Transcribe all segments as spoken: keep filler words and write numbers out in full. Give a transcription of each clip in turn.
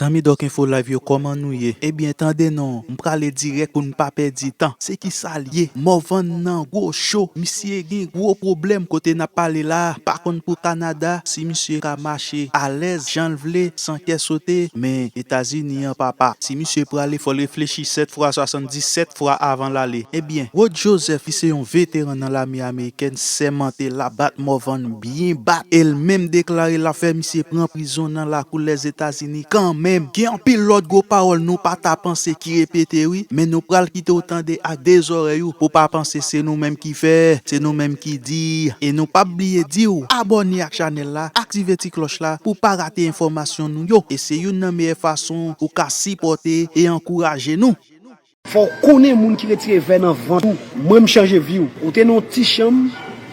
Zanmi Doc Info Live yo, kòman nou ye? Ebyen, tande non, m prale dirèk pou n pa pèdi tan. Se ki sa l ye? Morvan nan gwo cho. Misye gen gwo pwoblèm kote n ap pale la. Pa konn pou Kanada, si misye ka mache alèz, jan l vle, san kè sote, men Etazini an, papa. Si misye prale, fò l reflechi sèt fwa, swasanndisèt fwa avan l ale. Ebyen, Rod Joseph, ki se yon veteran nan lame amerikèn, sèmante l ap bat Morvan byen bat. E l menm deklare l ap fè misye pran prizon nan lakou Lèzetazini kanmenm. Gen anpil lòt gwo pawòl nou pa ta panse ki repete, wi, men nou pral kite w tande ak de zòrèy ou pou w pa panse se nou menm ki fè, se nou menm ki di. E nou p ap bliye di w abòne ak chanèl la, aktive ti klòch la pou w pa rate enfòmasyon nou yo. E se youn nan meyè fason ou ka sipòte e ankouraje nou. Fò w konnen moun ki retire vè nan vant ou. Mwen, m chanje vi w. Ou te nan yon ti chanm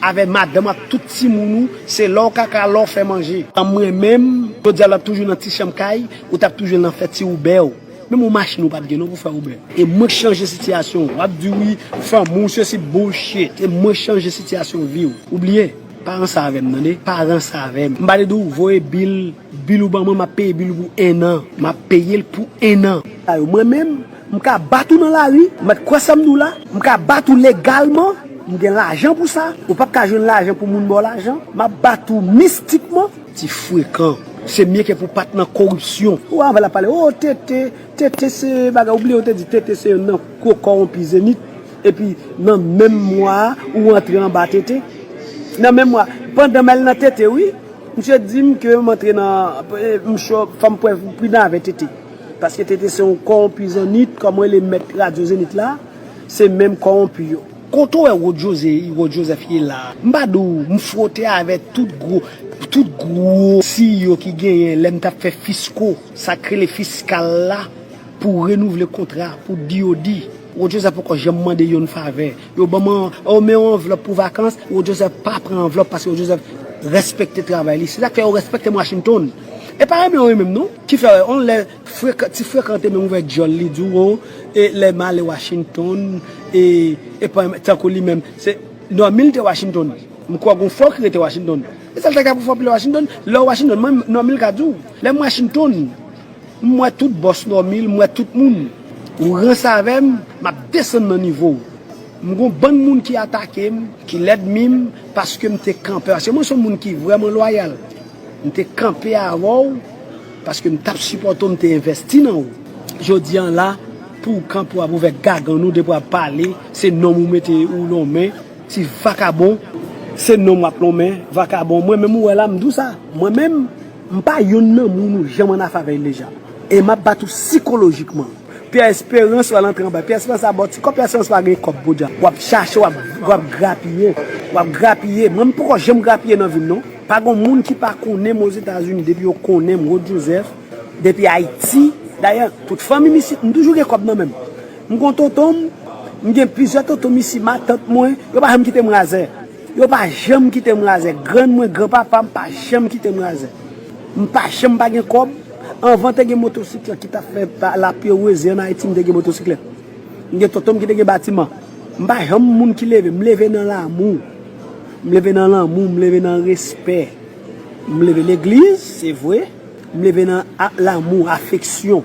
avè madanm ak tout timoun ou, se lè w kaka, lè w fè manje. An mwen menm, jodi a, l ap toujou nan ti chanm kay, ou t ap toujou nan fè ti Uber w. Menm yon machin ou pa t gen non pou fè Uber. E mwen k chanje sitiyasyon w. W ap di wi, fanmi w, sesi, bullshit. E mwen k chanje sitiyasyon vi w. Ou bliye? Pa ranse avè m, tande? Pa ranse avè m. M pa te di w voye bil, bil ou ban mwen, m ap peye bil ou pou en an. M ap peye l pou en an. Sa yo, mwen menm, m ka bat ou nan lari, mèt kwè sa m di w la, m ka bat ou legalman, m gen lajan pou sa, ou p ap ka jwenn lajan pou moun ba w lajan, m ap bat ou mistikman. Ti frekan, se mye ke pou pa t nan koripsyon. Ou anvan l ap pale, o, Tete, Tete se bagay, ou bliye ou te di Tete se youn nan gwo kòwonpi Zenith, epi nan menm mwa a, ou antre anba Tete. Nan menm mwa, pandan m al nan Tete, wi, misye di m ke m antre nan, eh, m cho, fò m pran pridan avè Tete. Paske Tete se yon kòwonpi Zenith, kòman rele mèt radyo Zenith la, se menm kòwonpi yo. Kote w wè Rod José, Rod Joseph ye la? M pa di w, m fwote avè tout gwo, tout gwo C E O ki genyen lè m t ap fè Fisco, sa k rele fiskal la, pou renouvle kontra, pou D O D. Rod Joseph poko janm mande yo yon favè. Yo ban m, o, men yon anvlòp pou vakans, Rod Joseph pa pran anvlòp paske Rod Joseph respekte travay li. Se sa k fè yo respekte m Washington. E pa renmen yo renmen m non. Ki fè, yon lè, frekan, ti frekan te menm ouvè djòl li, di w, o, e lè m ale Washington, e, e pa, tankou li menm, se Normil te Washington. M kwè gon fò ki rete Washington. E sa l ta ka pou fò pile Washington, lè w Washington, mwen, Normil ka di w, lè m Washington, m wè tout bòs Normil, m wè tout moun. Ou ranse avè m, m ap desann nan nivo w. M gon bann moun ki atake m, ki lènmi m, paske m te kanpe. Paske mwen se yon moun ki vrèman lwayal. M te kanpe avè w, paske m t ap sipòte w, m te envèsti nan ou. Jodi a la, pou w kanpe w ap ouvè gagann ou depi w ap pale, se nonm ou mete ou lonmen, ti vakabon, se nonm w ap lonmen, vakabon. Mwen menm ou wè la, m di w sa. Mwen menm, m pa youn nan moun ou janm ann afè avè l deja. E m ap bat ou sikolojikman. Pierre Espérance pral antre anba. Pierre Espérance a ba w ti kòb, Pierre Espérance pa gen kòb podyab. W ap chache, w ap, w ap grapiye. W ap grapiye. Mwen, m poko janm grapiye nan vi m, non. Pa gon moun ki pa konnen m Ozetazini depi yo konnen m, Rod Joseph, depi Ayiti. Dayè, tout fanmi m isit, m toujou gen kòb nan men m. M gon tonton m, m gen plizyè tonton m isi, matant mwen, yo pa janm kite m razè. Yo pa janm kite m razè. Grann mwen, granpapa m pa janm kite m razè. M pa janm pa gen kòb. Anvan te gen motosiklèt ki t ap fè pa-, lapewezi ann Ayiti, m te gen motosiklèt. M gen tonton m ki te gen batiman. M pa janm moun ki leve. M leve nan lanmou. M leve nan lanmou, m leve nan respè. M leve legliz, se vre. M leve nan a-, lanmou, afeksyon.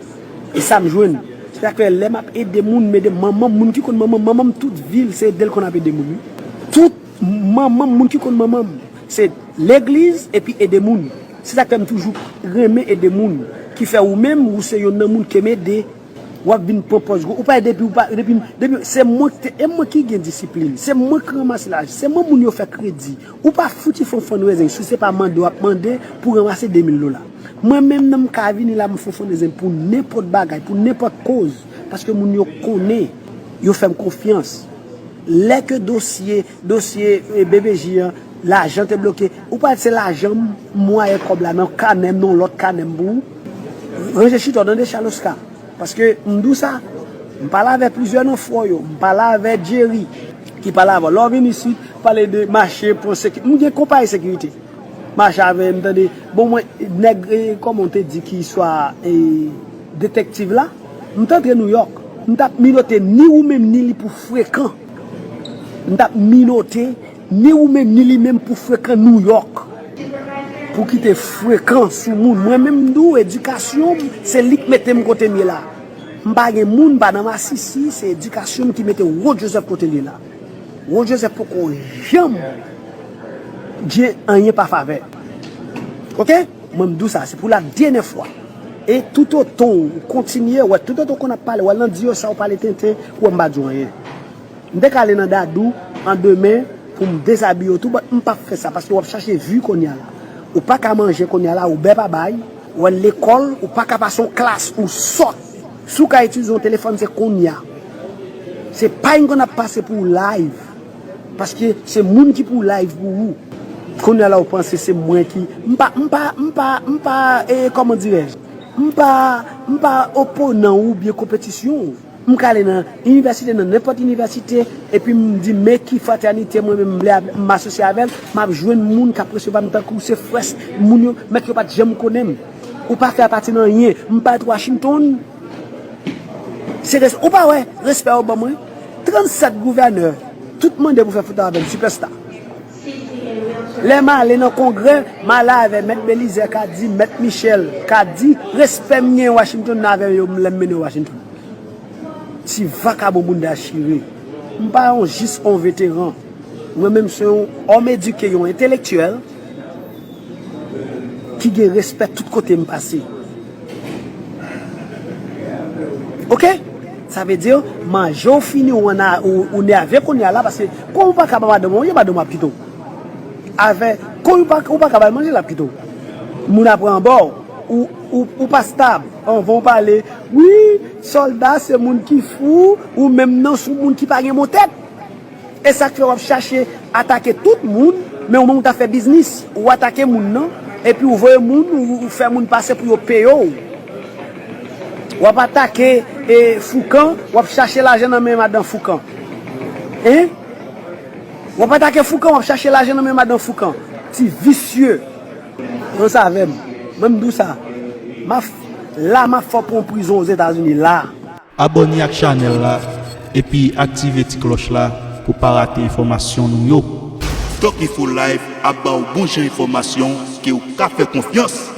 E sa m jwenn. Se sa k fè lè m ap ede moun, m ede manman m, moun ki konn manman m, manman m tout vi l, se ede l konn ap ede moun, wi. Tout manman m, moun ki konn manman m, se legliz epi ede moun. Se sa k fè m toujou renmen ede moun. Ki fè ou menm, ou se youn nan moun ke m ede. W ap vin pran pòz gwo. Ou pa depi, ou pa, depi, depi, se mwen ki te, e mwen ki gen disiplin. Se mwen ki ranmase lajan. Se mwen moun yo fè kredi. Ou pa fouti fè yon fundraising si se pa mande w ap mande pou ranmase de mil dola. Mwen menm nan m ka vini la, m fè yon fundraising pou nenpòt bagay, pou nenpòt koz. Paske moun yo konnen, yo fè m konfyans. Lè ke dosye, dosye, eh, B B J an, lajan te bloke, ou pa se lajan m, m wè kòb la nan kanè m, nan lòt kanè m pou ou. Ranje chita w, tande Charles Oscar. Paske m di w sa, m pale avè plizyè nan frè w yo, m pale avè Jerry, ki pale avè w. Lè w vin isit, pale de mache, pran sekirite. M gen konpayi sekirite. Mache avè m, tande. Bon, mwen, nèg, eh, kòman w te di ki swa, eh, detèktiv la, m t antre Nouyòk. M t ap minote ni ou menm ni li pou frekan. M t ap minote ni ou menm ni li menm pou frekan Nouyòk. Pou kite frekan sou moun. Mwen menm m di w, edikasyon m, se li k mete m kote m ye la. M pa gen moun, m pa nan masisi, se edikasyon m ki mete Rod Joseph kote l ye la. Rod Joseph poko janm di anyen pa favè. Oke? Mwen m di w sa, se pou la dènyè fwa. E toutotan w kontinye, wè, toutotan w konn ap pale, w al nan di yo sa w pale tenten, wè m pa di w anyen. M te ka ale nan Dadou an demen pou m dezabiye w tou, but m p ap fè sa, paske w ap chache vi kounye a la. Ou pa ka manje kounye a la, ou bè pa bay, ou al lekòl, ou pa ka pase yon klas, ou sòt. Si w ka itilize yon telefòn, se kounye a. Se pa yon konn ap pase pou w live. Paske se moun ki pou live pou ou. Kounye a la, ou panse se mwen ki, m pa, m pa, m pa, m pa, e, kòman dirèj? M pa, m pa oponan ou oubyen konpetisyon w. M ka ale nan inivèsite, nan nenpòt inivèsite, epi m di, men ki fratènite mwen menm m vle, m asosye avè l, m ap jwenn moun k ap resevwa m tankou se frè, moun yo, mèt yo pa t janm konnen m. Ou pa fè pati nan anyen. M parèt Washington, se res-, ou pa wè respè yo ban mwen? Trannsèt gouvènè, tout mande pou fè foto avè m, sipèsta. Lè m ale nan kongrè, m ale avè Mèt Belizaire Cadier, Mèt Michel Cadier, respè m gen Washington avè yo lè m mennen yo Washington. Ti vakabon bounda chire. M pa yon jis yon veteran. Mwen menm se yon òm edike, yon entelektyèl ki gen respè tout kote m pase. Oke? Sa vle di, manje w fini, ou, ann a, ou, ou nève kounye a la, paske kon ou pa ka ba madanm ou manje, madanm ou ap kite w. Avè, kon ou pa, ou pa ka ba l manje, l ap kite w. Moun ap pran anba w, ou, ou, ou pa stab. Anvan w pale, wi, sòlda se moun ki fou, ou menm nan, se yon moun ki pa gen bon tèt. E sa k fè w ap chache atake tout moun, men ou menm ou ta fè biznis. Ou atake moun nan, epi ou voye moun, ou, ou fè moun pase pou yo peye w. W ap atake, e, Foukan, w ap chache lajan nan men madan Foukan. Hein? W ap atake Foukan, w ap chache lajan nan men madan Foukan. Ti visye. Ranse avè m. Mwen m di w sa. M ap, la m ap fè w pran prizon Ozetazini la. Abòne ak chanèl la epi aktive ti klòch la pou pa rate enfòmasyon nou yo. Doc Info Live ap ba w bon jan enfòmasyon ke w ka fè konfyans.